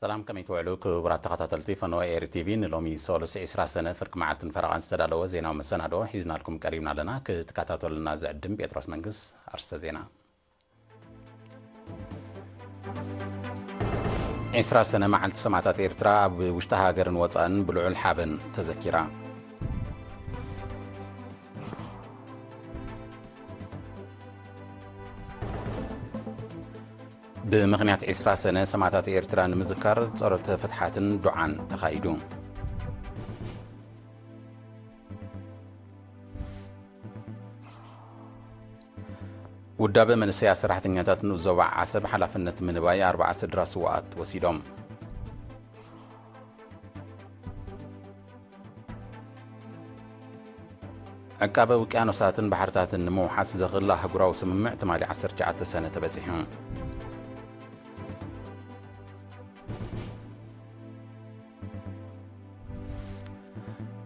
ሰላም፣ ከመይ ትውዕሉ ክቡራት ተኸታተልቲ ፈነወ ኤሪ ቲቪ? ንሎሚ ሰሉስ ዕስራ ሰነ ፍርቂ መዓልትን ፈረቓን ዝተዳለወ ዜናዊ መሰናዶ ሒዝናልኩም ቀሪብና ኣለና። ክትከታተሉና ዝዕድም ጴጥሮስ መንግስ። ኣርስተ ዜና። ዕስራ ሰነ መዓልቲ ሰማእታት ኤርትራ ኣብ ውሽጢ ሃገርን ወጻእን ብልዑል ሓበን ተዘኪራ። ብምኽንያት ዕስራ ሰነ ሰማእታት ኤርትራ ንምዝካር ጸሎተ ፍትሓትን ዱዓን ተኻይዱ። ውዳበ መንእሰያት ሰራሕተኛታት ንኡስ ዞባ ዓሰብ ሓላፍነት ምንባይ ኣርባዓ ስድራ ስውኣት ወሲዶም። ዕቃበ ውቅያኖሳትን ባሕርታትን ንምውሓስ ዘኽእል ኣህጉራዊ ስምምዕ ትማሊ ዓሰርተ ትሽዓተ ሰነ ተበጺሑ።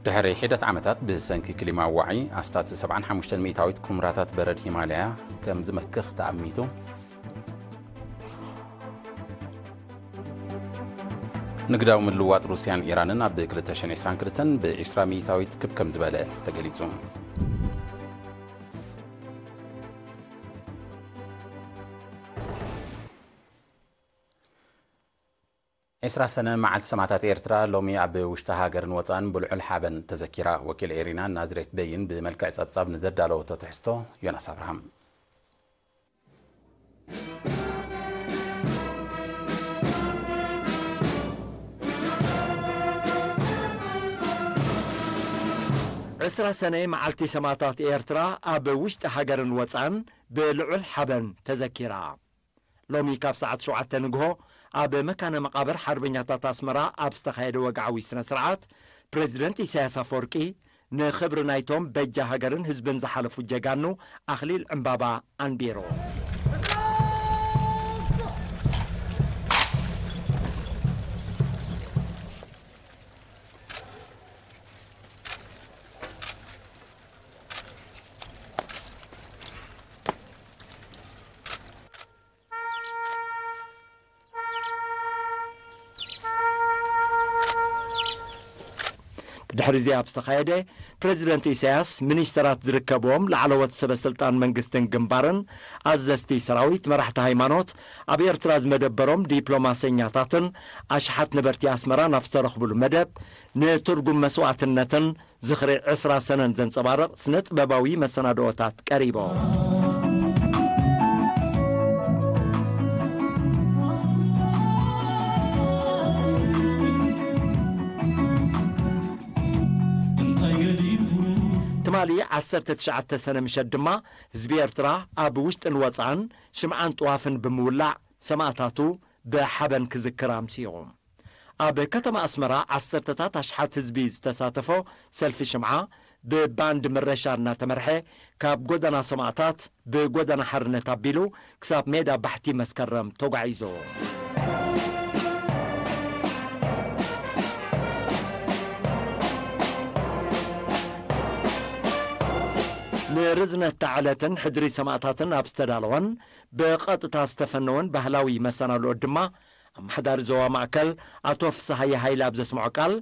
ድሕሪ ሒደት ዓመታት ብሰንኪ ክሊማዊ ዋዒ ኣስታት ሰብዓን ሓሙሽተን ሚእታዊት ኩምራታት በረድ ሂማላያ ከም ዝመክኽ ተኣሚቱ። ንግዳዊ ምልውዋጥ ሩስያን ኢራንን ኣብ ክልተ ሽሕን ዕስራን ክልተን ብዕስራ ሚእታዊት ክብ ከም ዝበለ ተገሊጹ። ዕስራ ሰነ መዓልቲ ሰማእታት ኤርትራ ሎሚ ኣብ ውሽጢ ሃገርን ወጻእን ብልዑል ሓበን ተዘኪራ። ወኪል ኤሪና ናዝሬት በይን ብመልክዕ ጸብጻብ ንዘዳለወቶ ትሕዝቶ ዮናስ ኣብርሃም። ዕስራ ሰነ መዓልቲ ሰማእታት ኤርትራ ኣብ ውሽጢ ሃገርን ወጻእን ብልዑል ሓበን ተዘኪራ። ሎሚ ካብ ሰዓት ሸውዓተ ንግሆ ኣብ መካነ መቓብር ሓርበኛታት ኣስመራ ኣብ ዝተኻየደ ወግዓዊ ስነ ስርዓት፣ ፕሬዚደንት ኢሳያስ ኣፈወርቂ ንኽብሪ ናይቶም በጃ ሃገርን ህዝብን ዝሓለፉ ጀጋኑ ኣኽሊል ዕምባባ ኣንቢሩ። ብድሕሪ እዚ ኣብ ዝተኻየደ፣ ፕሬዚደንት ኢሳያስ፣ ሚኒስተራት ዝርከብዎም ላዕለዎት ሰበ ስልጣን መንግስትን ግንባርን፣ ኣዘዝቲ ሰራዊት፣ መራሕቲ ሃይማኖት፣ ኣብ ኤርትራ ዝመደበሮም ዲፕሎማሰኛታትን ኣሽሓት ነበርቲ ኣስመራን ኣብ ዝተረኽብሉ መደብ፣ ንትርጉም መስዋእትነትን ዝኽሪ ዕስራ ሰነን ዘንጸባርቕ ስነ ጥበባዊ መሰናድኦታት ቀሪቦም። ትማሊ ዓሰርተ ትሽዓተ ሰነ ምሸት ድማ ህዝቢ ኤርትራ ኣብ ውሽጥን ወጻእን ሽምዓን ጥዋፍን ብምውላዕ ሰማእታቱ ብሓበን ክዝክር ኣምሲኹ። ኣብ ከተማ ኣስመራ ዓሰርተታት ኣሽሓት ህዝቢ ዝተሳተፎ ሰልፊ ሽምዓ ብባንድ መረሻ እናተመርሐ ካብ ጎደና ሰማእታት ብጎደና ሓርነት ኣቢሉ ክሳብ ሜዳ ባሕቲ መስከረም ተጓዒዙ። ንርዝነት እታ ዕለትን ሕድሪ ሰማእታትን ኣብ ዝተዳለወን ብቐጥታ ዝተፈነወን ባህላዊ መሰናድኦ ድማ ኣመሓዳሪ ዞባ ማእከል ኣቶ ፍስሃየ ሃይለ ኣብ ዘስምዖ ቃል፣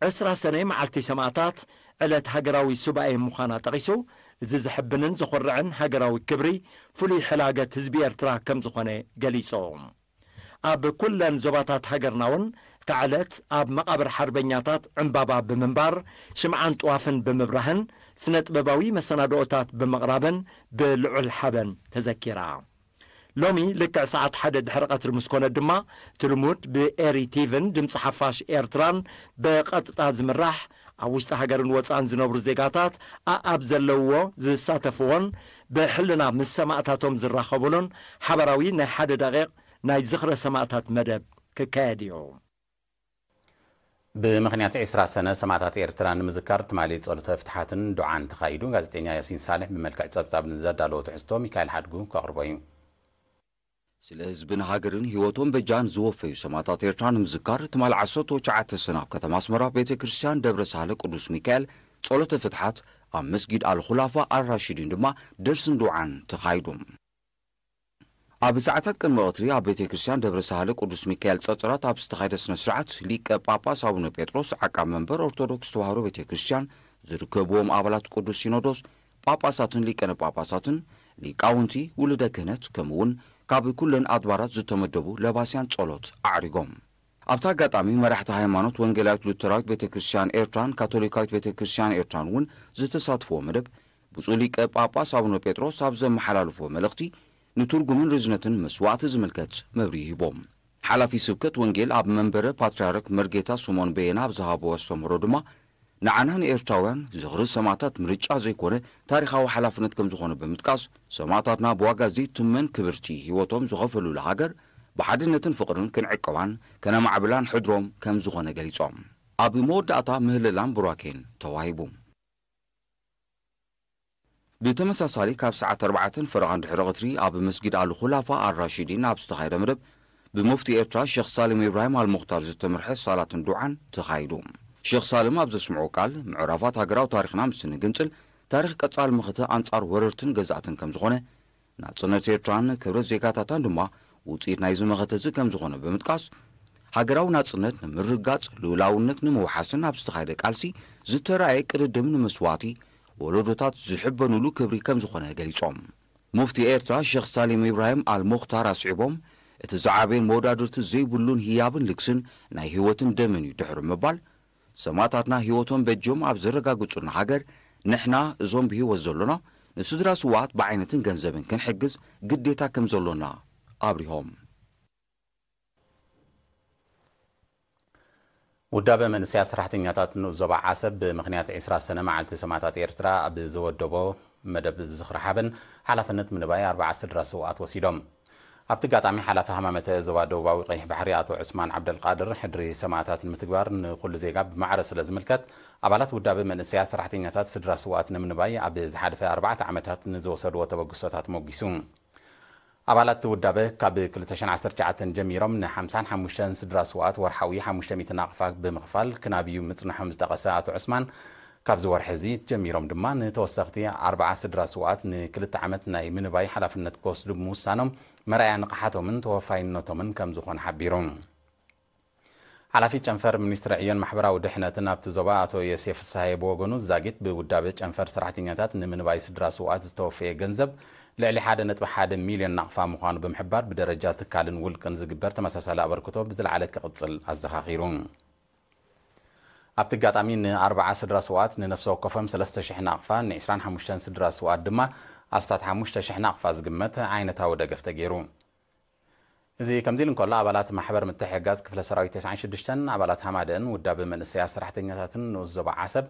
ዕስራ ሰነ መዓልቲ ሰማእታት ዕለት ሃገራዊ ሱባኤ ምዃና ጠቒሱ፣ እዚ ዘሕብንን ዘኹርዕን ሃገራዊ ክብሪ ፍሉይ ሕላገት ህዝቢ ኤርትራ ከም ዝኾነ ገሊጹ። ኣብ ኩለን ዞባታት ሃገርና እውን እታ ዕለት ኣብ መቓብር ሓርበኛታት ዕምባባ ብምንባር፣ ሽምዓን ጥዋፍን ብምብራህን፣ ስነ ጥበባዊ መሰናድኦታት ብምቕራብን ብልዑል ሓበን ተዘኪራ። ሎሚ ልክዕ ሰዓት ሓደ ድሕሪ ቀትሪ ምስ ኮነ ድማ፣ እቲ ልሙድ ብኤሪ ቲቪን ድምፂ ሓፋሽ ኤርትራን ብቐጥታ ዝምራሕ፣ ኣብ ውሽጢ ሃገርን ወፃእን ዝነብሩ ዜጋታት ኣኣብ ዘለውዎ ዝሳተፍዎን ብሕልና ምስ ሰማእታቶም ዝራኸቡሉን ሓበራዊ ናይ ሓደ ደቂቕ ናይ ዝኽረ ሰማእታት መደብ ክካየድ እዩ። ብምኽንያት ዕስራ ሰነ ሰማእታት ኤርትራ ንምዝካር ትማሊ ጸሎተ ፍትሓትን ዱዓን ተኻይዱ። ጋዜጠኛ ያሲን ሳልሕ ብመልክዕ ጸብጻብ ንዘዳለዎ ትሕዝቶ ሚካኤል ሓድጉ ከቕርቦ እዩ። ስለ ህዝብን ሃገርን ህይወቶም በጃን ዝወፈዩ ሰማእታት ኤርትራ ንምዝካር ትማሊ ዓሰርተ ትሽዓተ ሰነ ኣብ ከተማ ኣስመራ ቤተ ክርስቲያን ደብረ ሳህለ ቅዱስ ሚካኤል ጸሎተ ፍትሓት፣ ኣብ መስጊድ ኣልኹላፋ ኣልራሽዲን ድማ ደርስን ዱዓን ተኻይዱ። ኣብ ሰዓታት ቅድሚ ቀትሪ ኣብ ቤተ ክርስቲያን ደብረ ሳህለ ቅዱስ ሚካኤል ጸጸራት ኣብ ዝተኻየደ ስነ ስርዓት፣ ሊቀ ጳጳስ ኣቡነ ጴጥሮስ ዓቃብ መንበር ኦርቶዶክስ ተዋህዶ ቤተ ክርስቲያን ዝርከብዎም ኣባላት ቅዱስ ሲኖዶስ፣ ጳጳሳትን ሊቀነ ጳጳሳትን፣ ሊቃውንቲ፣ ውሉደ ክህነት፣ ከምኡ እውን ካብ ኩለን ኣድባራት ዝተመደቡ ለባስያን ጸሎት ኣዕሪጎም። ኣብቲ ኣጋጣሚ፣ መራሕቲ ሃይማኖት ወንጌላዊት ሉተራዊት ቤተ ክርስቲያን ኤርትራን ካቶሊካዊት ቤተ ክርስቲያን ኤርትራን እውን ዝተሳትፍዎ መደብ፣ ብፁዕ ሊቀ ጳጳስ ኣቡነ ጴጥሮስ ኣብ ዘመሓላለፍዎ መልእኽቲ፣ ንትርጉምን ርዝነትን መስዋእቲ ዝምልከት መብርሂ ሂቦም። ሓላፊ ስብከት ወንጌል ኣብ መንበረ ፓትርያርክ መርጌታ ስምኦን በየነ ኣብ ዝሃብዎ ኣስተምህሮ ድማ፣ ንዓና ንኤርትራውያን ዝኽሪ ሰማእታት ምርጫ ዘይኮነ ታሪኻዊ ሓላፍነት ከም ዝኾነ ብምጥቃስ፣ ሰማእታትና ብዋጋ ዘይትመን ክብርቲ ህይወቶም ዝኸፈሉላ ሃገር ብሓድነትን ፍቕርን ክንዕቅባን ከነማዕብላን ሕድሮም ከም ዝኾነ ገሊጾም። ኣብ መወዳእታ ምህልላን ቡራኬን ተዋሂቡ። ብተመሳሳሊ፣ ካብ ሰዓት ኣርባዕተን ፈረቓን ድሕሪ ቐትሪ ኣብ መስጊድ ኣልኹላፋ ኣልራሺዲን ኣብ ዝተኻየደ መደብ፣ ብሙፍቲ ኤርትራ ሸኽ ሳልም ኢብራሂም ኣልሙኽታር ዝተመርሐ ሳላትን ዱዓን ተኻይዱ። ሸኽ ሳልም ኣብ ዘስምዑ ቃል፣ ምዕራፋት ሃገራዊ ታሪኽና ምስ እንግንጽል፣ ታሪኽ ቀጻሊ መኸተ ኣንጻር ወረርትን ገዛእትን ከም ዝኾነ፣ ናጽነት ኤርትራን ክብረት ዜጋታታን ድማ ውጽኢት ናይዚ መኸተ እዚ ከም ዝኾነ ብምጥቃስ፣ ሃገራዊ ናጽነት ንምርግጋጽ፣ ልኡላውነት ንምውሓስን ኣብ ዝተኻየደ ቃልሲ ዝተራእየ ቅድድም ንመስዋእቲ ወለዶታት ዝሕበኑሉ ክብሪ ከም ዝኾነ ገሊጾም። ሙፍቲ ኤርትራ ሸኽ ሳሊም ኢብራሂም ኣልሙኽታር ኣስዒቦም፣ እቲ ዝዓበየን መወዳድርቲ ዘይብሉን ህያብን ልግስን ናይ ህይወትን ደምን እዩ ድሕሪ ምባል፣ ሰማእታትና ህይወቶም በጅዮም ኣብ ዘረጋግጹልና ሃገር፣ ንሕና እዞም ብህይወት ዘሎና ንስድራ ስውኣት ብዓይነትን ገንዘብን ክንሕግዝ ግዴታ ከም ዘሎና ኣብሪሆም። ውዳበ መንእሰያት ሰራሕተኛታት ንኡስ ዞባ ዓሰብ ብምኽንያት ዕስራ ሰነ መዓልቲ ሰማእታት ኤርትራ ኣብ ዝወደቦ መደብ ዝኽሪ ሓበን ሓላፍነት ምንባይ ኣርብዓ ስድራ ስውኣት ወሲዶም። ኣብቲ ኣጋጣሚ ሓላፊ ሃማመተ ዞባ ደቡባዊ ቀይሕ ባሕሪ ኣቶ ዑስማን ዓብደልቃድር፣ ሕድሪ ሰማእታት ንምትግባር ንኹሉ ዜጋ ብማዕረ ስለ ዝምልከት፣ ኣባላት ውዳበ መንእሰያት ሰራሕተኛታት ስድራ ስውኣት ንምንባይ ኣብ ዝሓለፈ ኣርባዕተ ዓመታት ንዝወሰድዎ ተበግሶታት ሞጊሱ። ኣባላት እቲ ውዳበ ካብ ክልተ ሽሕን ዓሰርተ ትሽዓተን ጀሚሮም ንሓምሳን ሓሙሽተን ስድራ ስውኣት ወርሓዊ ሓሙሽተ ሚእቲ ናቕፋ ብምኽፋል ክናብዩ ምጽንሖም ዝጠቐሰ ኣቶ ዑስማን፣ ካብዚ ወርሒ እዚ ጀሚሮም ድማ ንተወሰኽቲ ኣርብዓ ስድራ ስውኣት ንክልተ ዓመት ናይ ምንባይ ሓላፍነት ክወስዱ ብምውሳኖም መርኣያ ንቕሓቶምን ተወፋይነቶምን ከም ዝኾነ ሓቢሩ። ሓላፊ ጨንፈር ሚኒስትሪ ዕዮን ማሕበራዊ ድሕነትን ኣብቲ ዞባ ኣቶ ዮሴፍ ፍስሃየ ብወገኑ፣ ዛጊት ብውዳበ ጨንፈር ሰራሕተኛታት ንምንባይ ስድራ ስውኣት ዝተወፈየ ገንዘብ ልዕሊ ሓደ ነጥቢ ሓደ ሚልዮን ናቕፋ ምዃኑ ብምሕባር፣ ብደረጃ ትካልን ውልቅን ዝግበር ተመሳሳሊ ኣበርክቶ ብዝለዓለ ክቕጽል ኣዘኻኺሩ። ኣብቲ ኣጋጣሚ ንኣርብዓ ስድራ ስውኣት ንነፍሲ ወከፎም ሰለስተ ሽሕ ናቕፋ፣ ንዒስራን ሓሙሽተን ስድራ ስውኣት ድማ ኣስታት ሓሙሽተ ሽሕ ናቕፋ ዝግመት ዓይነታዊ ደገፍ ተገይሩ። እዚ ከምዚ ኢሉ እንከሎ፣ ኣባላት ማሕበር ምትሕግጋዝ ክፍለ ሰራዊት ተስዓን ሽዱሽተን፣ ኣባላት ሃማደእን ውዳበ መንእሰያት ሰራሕተኛታትን ንኡስ ዞባ ዓሰብ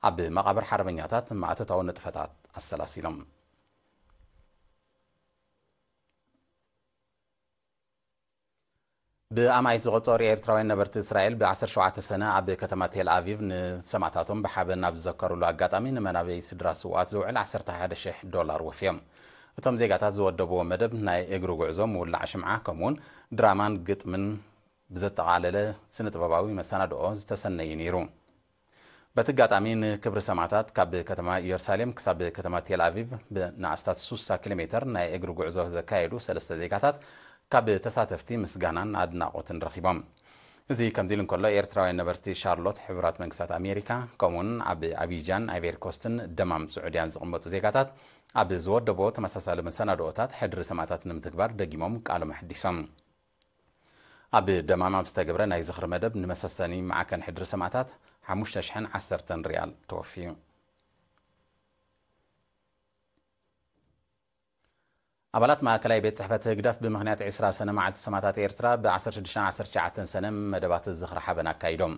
ኣብ መቓብር ሓርበኛታት ማእቶታዊ ንጥፈታት ኣሰላሲሎም። ብኣማኢት ዝቖጸሩ ኤርትራውያን ነበርቲ እስራኤል ብዓሰርተ ሸውዓተ ሰነ ኣብ ከተማ ቴል ኣቪቭ ንሰማእታቶም ብሓበን ኣብ ዝዘከሩሉ ኣጋጣሚ፣ ንመናበይ ስድራ ስውኣት ዝውዕል ዓሰርተ ሓደ ሽሕ ዶላር ወፍዮም። እቶም ዜጋታት ዝወደብዎ መደብ ናይ እግሪ ጉዕዞ፣ ምውላዕ ሽምዓ፣ ከምኡውን ድራማን ግጥምን ብዘጠቓለለ ስነ-ጥበባዊ መሰናድኦ ዝተሰነየ ነይሩ። በቲ ኣጋጣሚ፣ ንክብሪ ሰማእታት ካብ ከተማ ኢየሩሳሌም ክሳብ ከተማ ቴል ኣቪቭ ብንኣስታት ሱሳ ኪሎ ሜተር ናይ እግሪ ጉዕዞ ዘካየዱ ሰለስተ ዜጋታት ካብ ተሳተፍቲ ምስጋናን ኣድናቖትን ረኺቦም። እዚ ከምዚ ኢሉ እንከሎ፣ ኤርትራውያን ነበርቲ ሻርሎት፣ ሕቡራት መንግስታት ኣሜሪካ፣ ከምኡውን ኣብ ኣቢጃን፣ ኣይቬሪ ኮስትን ደማም ስዑድያን ዝቕመጡ ዜጋታት ኣብ ዝወደቦ ተመሳሳሊ መሰናድኦታት ሕድሪ ሰማእታት ንምትግባር ደጊሞም ቃሎም ኣሐዲሶም። ኣብ ደማም ኣብ ዝተገብረ ናይ ዝኽሪ መደብ፣ ንመሰሰኒ ማዕከን ሕድሪ ሰማእታት ሓሙሽተ ሽሕን ዓሰርተን ሪያል ተወፍዩ። ኣባላት ማእከላይ ቤት ጽሕፈት ህግደፍ ብምኽንያት ዕስራ ሰነ መዓልቲ ሰማእታት ኤርትራ፣ ብ ዓሰርተ ሽዱሽተን ዓሰርተ ትሽዓተን ሰነ መደባት ዝኽሪ ሓበን ኣካይዶም።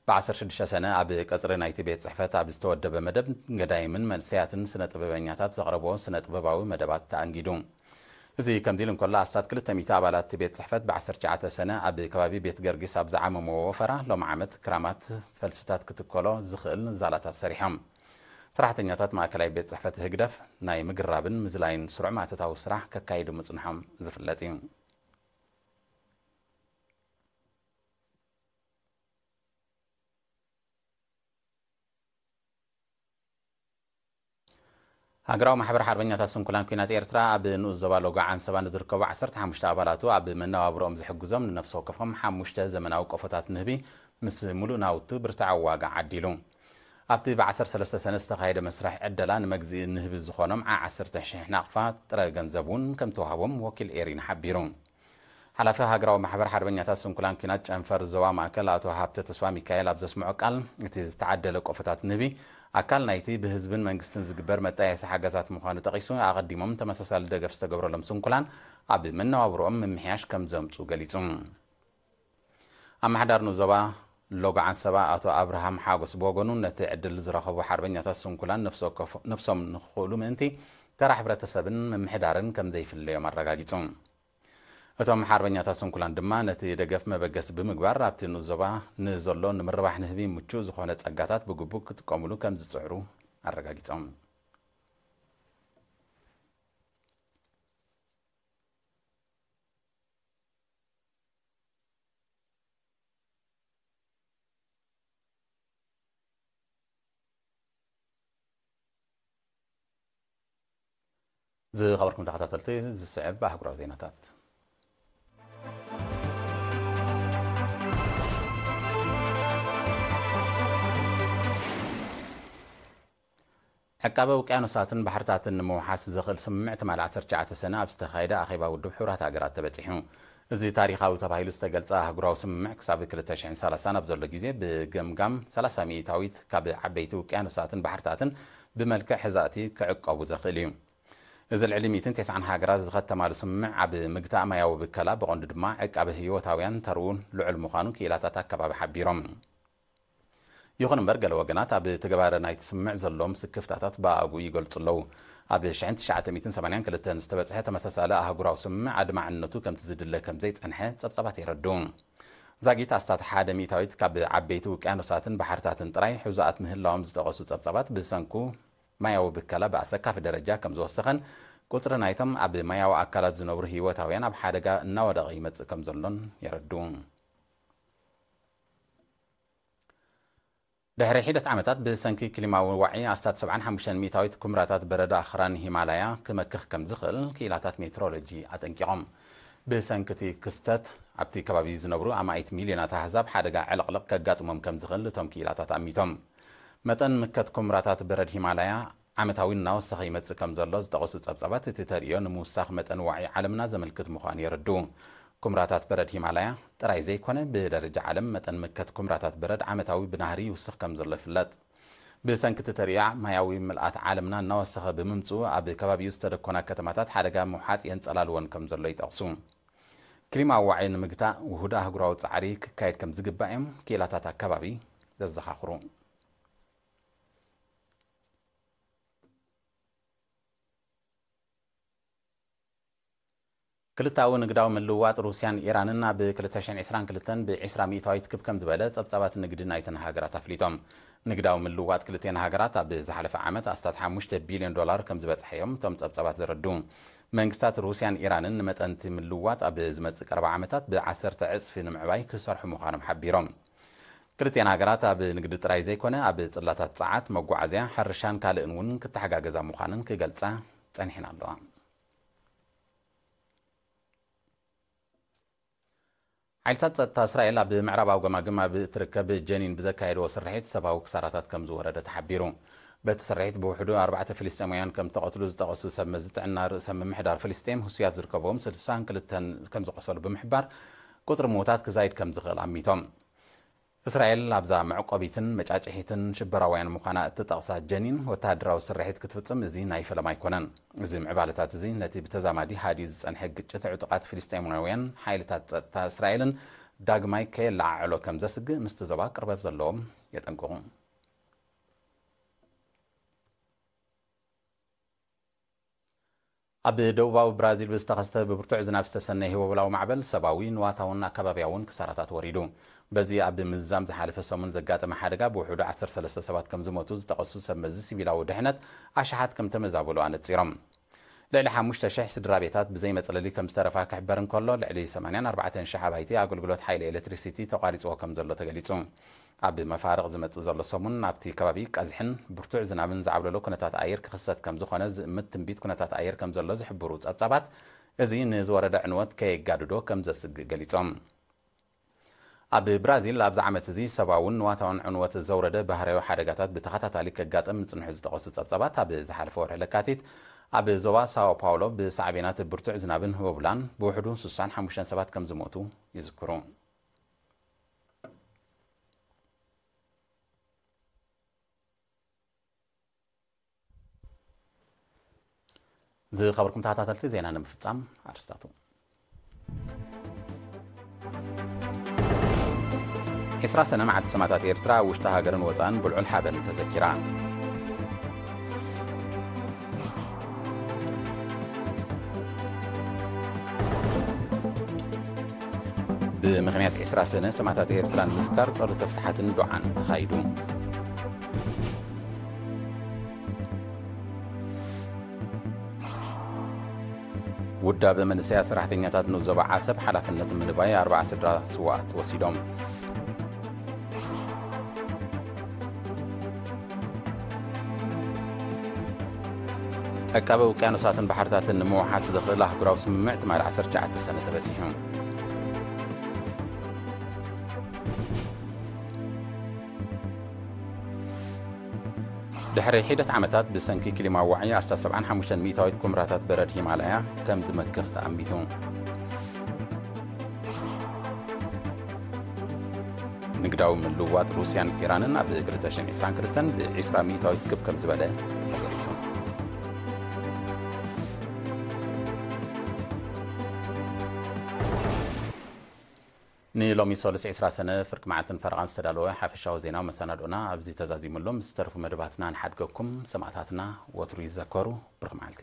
ብ ዓሰርተ ሽዱሽተ ሰነ ኣብ ቀጽሪ ናይቲ ቤት ጽሕፈት ኣብ ዝተወደበ መደብ፣ ገዳይምን መንእሰያትን ስነ ጥበበኛታት ዘቕረብዎ ስነ ጥበባዊ መደባት ተኣንጊዱ። እዚ ከምዚ ኢሉ እንከሎ፣ ኣስታት ክልተ ሚእቲ ኣባላት እቲ ቤት ጽሕፈት ብ ዓሰርተ ትሽዓተ ሰነ ኣብ ከባቢ ቤት ገርጊስ ኣብ ዝዓመምዎ ወፈራ፣ ሎም ዓመት ክራማት ፈልስታት ክትከሎ ዝኽእል ዛላታት ሰሪሖም። ሰራሕተኛታት ማእከላይ ቤት ጽሕፈት ህግደፍ ናይ ምግራብን ምዝላይን ስሩዕ ማእቶታዊ ስራሕ ከካይዱ ምጽንሖም ዝፍለጥ እዩ። ሃገራዊ ማሕበር ሓርበኛታት ስንኩላን ኲናት ኤርትራ ኣብ ንኡስ ዞባ ሎጎ ዓንሰባ ንዝርከቡ ዓሰርተ ሓሙሽተ ኣባላቱ ኣብ መነባብሮኦም ዝሕግዞም ንነፍሲ ወከፎም ሓሙሽተ ዘመናዊ ቆፎታት ንህቢ ምስ ሙሉእ ናውቱ ብርትዓዊ ዋጋ ዓዲሉ። ኣብቲ ብ ዓሰርተ ሰለስተ ሰነ ዝተኻየደ መስርሕ ዕደላ ንመግዝኢ ንህቢ ዝኾኖም ዓ ዓሰርተ ሽሕ ናቕፋ ጥረ ገንዘብ እውን ከም ተዋህቦም ወኪል ኤሪና ሓቢሩ። ሓላፊ ሃገራዊ ማሕበር ሓርበኛታት ስንኩላን ኲናት ጨንፈር ዞባ ማእከል ኣቶ ሃብተ ተስፋ ሚካኤል ኣብ ዘስምዖ ቃል፣ እቲ ዝተዓደለ ቆፎታት ንህቢ ኣካል ናይቲ ብህዝብን መንግስትን ዝግበር መጣየሲ ሓገዛት ምዃኑ ጠቒሱ፣ ኣቐዲሞም ተመሳሳሊ ደገፍ ዝተገብረሎም ስንኩላን ኣብ መነባብሮኦም ምምሕያሽ ከም ዘምጹ ገሊጹ። ኣመሓዳሪ ንዞባ ሎጎ ዓንሰባ ኣቶ ኣብርሃም ሓጎስ ብወገኑ፣ ነቲ ዕድል ዝረኸቡ ሓርበኛታት ስንኩላን ነፍሲ ወከፎ-፣ ነፍሶም ንኽኽእሉ ምእንቲ ተራ ሕብረተሰብን ምምሕዳርን ከም ዘይፍለዮም ኣረጋጊጹ። እቶም ሓርበኛታት ስንኩላን ድማ ነቲ ደገፍ መበገሲ ብምግባር ኣብቲ ንኡስ ዞባ ንዘሎ ንምርባሕ ንህቢ ምቹእ ዝኾነ ጸጋታት ብግቡእ ክጥቀሙሉ ከም ዝጽዕሩ ኣረጋጊጾም። ዝኸበርኩም ተኸታተልቲ፣ ዝስዕብ ኣህጉራዊ ዜናታት። ዕቃበ ውቅያኖሳትን ባሕርታትን ንምውሓስ ዘኽእል ስምምዕ ትማሊ ዓሰርተ ትሽዓተ ሰነ ኣብ ዝተኻየደ ኣኼባ ውድብ ሕቡራት ሃገራት ተበጺሑ። እዚ ታሪኻዊ ተባሂሉ ዝተገልጸ ኣህጉራዊ ስምምዕ ክሳብ ክልተ ሽሕን ሰላሳን ኣብ ዘሎ ግዜ ብገምጋም ሰላሳ ሚእታዊት ካብ ዓበይቲ ውቅያኖሳትን ባሕርታትን ብመልክዕ ሕዛእቲ ክዕቀቡ ዘኽእል እዩ። እዚ ልዕሊ ሚእትን ተስዓን ሃገራት ዝኸተማሉ ስምምዕ ኣብ ምግታእ ማያዊ ብከላ ብቐንዱ ድማ ዕቃበ ህይወታውያን ተርኡ ልዑል ምዃኑ ክኢላታት ኣከባቢ ሓቢሮም። ይኹን እምበር፣ ገለ ወገናት ኣብ ትግባረ ናይቲ ስምምዕ ዘለዎም ስክፍታታት ብኣግኡ ይገልጹ ኣለዉ። ኣብ ሽሕን ትሽዓተ ሚእትን ሰማንያን ክልተን ዝተበጽሐ ተመሳሳሊ ኣህጉራዊ ስምምዕ ኣድማዕነቱ ከምቲ ዝድለ ከም ዘይጸንሐ ጸብጻባት የረድኡ። ዛጊት ኣስታት ሓደ ሚእታዊት ካብ ዓበይቲ ውቅያኖሳትን ባሕርታትን ጥራይ ሕዙኣት ምህላዎም ዝጠቐሱ ጸብጻባት፣ ብሰንኩ ማያዊ ብከላ ብኣሰካፊ ደረጃ ከም ዝወሰኸን ቁጽሪ ናይቶም ኣብ ማያዊ ኣካላት ዝነብሩ ህይወታውያን ኣብ ሓደጋ እናወደቐ ይመጽእ ከም ዘሎን የረድኡ። ድሕሪ ሒደት ዓመታት ብሰንኪ ክሊማዊ ዋዒ ኣስታት ሰብዓን ሓሙሽተን ሚእታዊት ኩምራታት በረድ ኣኽራን ሂማላያ ክመክኽ ከም ዝኽእል ክኢላታት ሜትሮሎጂ ኣጠንቂቖም። ብሰንኪ እቲ ክስተት ኣብቲ ከባቢ ዝነብሩ ኣማኢት ሚልዮናት ኣህዛብ ሓደጋ ዕልቕልቕ ከጋጥሞም ከም ዝኽእል እቶም ክኢላታት ኣሚቶም። መጠን ምከት ኩምራታት በረድ ሂማላያ ዓመታዊ እናወሰኸ ይመጽእ ከም ዘሎ ዝጠቐሱ ጸብጻባት፣ እቲ ተርእዮ ንምውሳኽ መጠን ዋዒ ዓለምና ዘመልክት ምዃኑ የረድኡ። ኩምራታት በረድ ሂማላያ ጥራይ ዘይኮነ፣ ብደረጃ ዓለም መጠን ምከት ኩምራታት በረድ ዓመታዊ ብናህሪ ይውስኽ ከም ዘሎ ይፍለጥ። ብሰንኪ እቲ ተርእዮ፣ ማያዊ ምልኣት ዓለምና እናወሰኸ ብምምጽኡ፣ ኣብ ከባቢኡ ዝተደኮና ከተማታት ሓደጋ ምውሓጥ የንጸላልወን ከም ዘሎ ይጠቕሱ። ክሊማዊ ዋዒ ንምግታእ ውሁድ ኣህጉራዊ ጻዕሪ ክካየድ ከም ዝግባእ እዮም ክኢላታት ኣከባቢ ዘዘኻኽሩ። ክልተኣዊ ንግዳዊ ምልውዋጥ ሩስያን ኢራንን ኣብ ክልተ ሽሕን ዕስራን ክልተን ብ ዕስራ ሚእታዊት ክብ ከም ዝበለ ጸብጻባት ንግዲ ናይተን ሃገራት ኣፍሊጦም። ንግዳዊ ምልውዋጥ ክልቴን ሃገራት ኣብ ዝሓለፈ ዓመት ኣስታት ሓሙሽተ ቢልዮን ዶላር ከም ዝበጽሐ እዮም እቶም ጸብጻባት ዘረድኡ። መንግስታት ሩስያን ኢራንን ንመጠን እቲ ምልውዋጥ ኣብ ዝመጽእ ቀረባ ዓመታት ብዓሰርተ ዕጽፊ ንምዕባይ ክሰርሑ ምዃኖም ሓቢሮም። ክልቲኣን ሃገራት ኣብ ንግዲ ጥራይ ዘይኮነ፣ ኣብ ጽላታት ጸዓት፣ መጓዓዝያ፣ ሕርሻን ካልእን እውን ክተሓጋገዛ ምዃነን ክገልጻ ጸኒሐን ኣለዋ። ሓይልታት ጸጥታ እስራኤል ኣብ ምዕራባዊ ገማግም ኣብ እትርከብ ጀኒን ብዘካየድዎ ስርሒት ሰብኣዊ ክሳራታት ከም ዝወረደ ተሓቢሩ። በቲ ስርሒት ብውሕዱ ኣርባዕተ ፍልስጤማውያን ከም ተቐትሉ ዝጠቐሱ ሰብ መዚ ጥዕና ርእሰ ምምሕዳር ፍልስጤም፣ ህሱያት ዝርከብዎም ስድሳን ክልተን ከም ዝቖሰሉ ብምሕባር፣ ቁጽሪ ምዉታት ክዛይድ ከም ዝኽእል ኣሚቶም። እስራኤል ኣብዛ መዕቆቢትን መጫጭሒትን ሽበራውያን ምዃና እትጠቕሳ ጀኒን፣ ወተሃደራዊ ስርሒት ክትፍጽም እዚ ናይ ፈለማ ኣይኮነን። እዚ ምዕባለታት እዚ ነቲ ብተዛማዲ ሃድዩ ዝጸንሐ ግጭት ዕጡቓት ፍልስጤማውያን ሓይልታት ጸጥታ እስራኤልን ዳግማይ ከየለዓዕሎ ከም ዘስግእ ምስቲ ዞባ ቅርበት ዘለዎም የጠንቅቑ። ኣብ ደቡባዊ ብራዚል ብዝተኸስተ ብብርቱዕ ዝናብ ዝተሰነየ ህቦብላዊ ማዕበል ሰብኣዊ፣ ንዋታውን ኣከባብያውን ክሳራታት ወሪዱ። በዚ ኣብ ምዝዛም ዝሓለፈ ሰሙን ዘጋጠመ ሓደጋ ብውሕዱ ዓሰርተ ሰለስተ ሰባት ከም ዝሞቱ ዝጠቐሱ ሰብ መዚ ሲቪላዊ ድሕነት፣ ኣሽሓት ከም ተመዛበሉ ኣነጺሮም። ልዕሊ ሓሙሽተ ሽሕ ስድራ ቤታት ብዘይ መጽለሊ ከም ዝተረፋ ክሕበር እንከሎ፣ ልዕሊ ሰማንያን ኣርባዕተን ሽሕ ኣባይቲ ኣገልግሎት ሓይሊ ኤሌክትሪሲቲ ተቋሪጽዎ ከም ዘሎ ተገሊጹ። ኣብ መፋርቕ ዝመጽእ ዘሎ ሰሙን ኣብቲ ከባቢ ቀዝሕን ብርቱዕ ዝናብን ዝዓብለሎ ኩነታት ኣየር ክኽሰት ከም ዝኾነ ዝእምት ትንቢት ኩነታት ኣየር ከም ዘሎ ዝሕብሩ ጸብጻባት፣ እዚ ንዝወረደ ዕንወት ከየጋድዶ ከም ዘስግእ ገሊጾም። ኣብ ብራዚል ኣብዚ ዓመት እዚ ሰብኣውን ንዋታውን ዕንወት ዘውረደ ባህርያዊ ሓደጋታት ብተኸታታሊ ከጋጥም ምጽንሑ ዝጠቐሱ ጸብጻባት፣ ኣብ ዝሓለፈ ወርሒ ለካቲት ኣብ ዞባ ሳኦ ፓውሎ ብሳዕቤናት ብርቱዕ ዝናብን ህቦብላን ብውሕዱ ስሳን ሓሙሽተን ሰባት ከም ዝሞቱ ይዝክሩ። ዝኸበርኩም ተኸታተልቲ፣ ዜና ንምፍጻም ኣርስታቱ። ዕስራ ሰነ መዓልቲ ሰማእታት ኤርትራ ኣብ ውሽጢ ሃገርን ወጻእን ብልዑል ሓበን ተዘኪራ። ብምኽንያት ዕስራ ሰነ ሰማእታት ኤርትራ ንምዝካር ጸሎተ ፍትሓትን ዱዓን ተኻይዱ። ውዳበ መንእሰያት ሰራሕተኛታት ንኡስ ዞባ ዓሰብ ሓላፍነት ምንባይ ኣርብዓ ስድራ ስውኣት ወሲዶም። ዕቃበ ውቅያኖሳትን ባሕርታትን ንምውሓስ ዘኽእል ኣህጉራዊ ስምምዕ ትማሊ ዓሰርተ ትሽዓተ ሰነ ተበጺሑ። ድሕሪ ሒደት ዓመታት ብሰንኪ ክሊማ ዋዒ ኣስታት ሰብዓን ሓሙሽተን ሚእታዊት ኩምራታት በረድ ሂማላያ ከም ዝመክኽ ተኣሚቱ። ንግዳዊ ምልውዋጥ ሩስያን ኢራንን ኣብ ክልተ ሽሕን ዕስራን ክልተን ብዕስራ ሚእታዊት ክብ ከም ዝበለ ተገሊጹ። ንሎሚ ሰሉስ ዕስራ ሰነ ፍርቂ መዓልትን ፈረቓን ዝተዳለወ ሓፈሻዊ ዜናዊ መሰናድኦና ኣብዚ ተዛዚሙ ኣሎ። ምስ ዝተረፉ መደባትና ንሓድገኩም። ሰማእታትና ወትሩ ይዘከሩ። ብሩኽ መዓልቲ።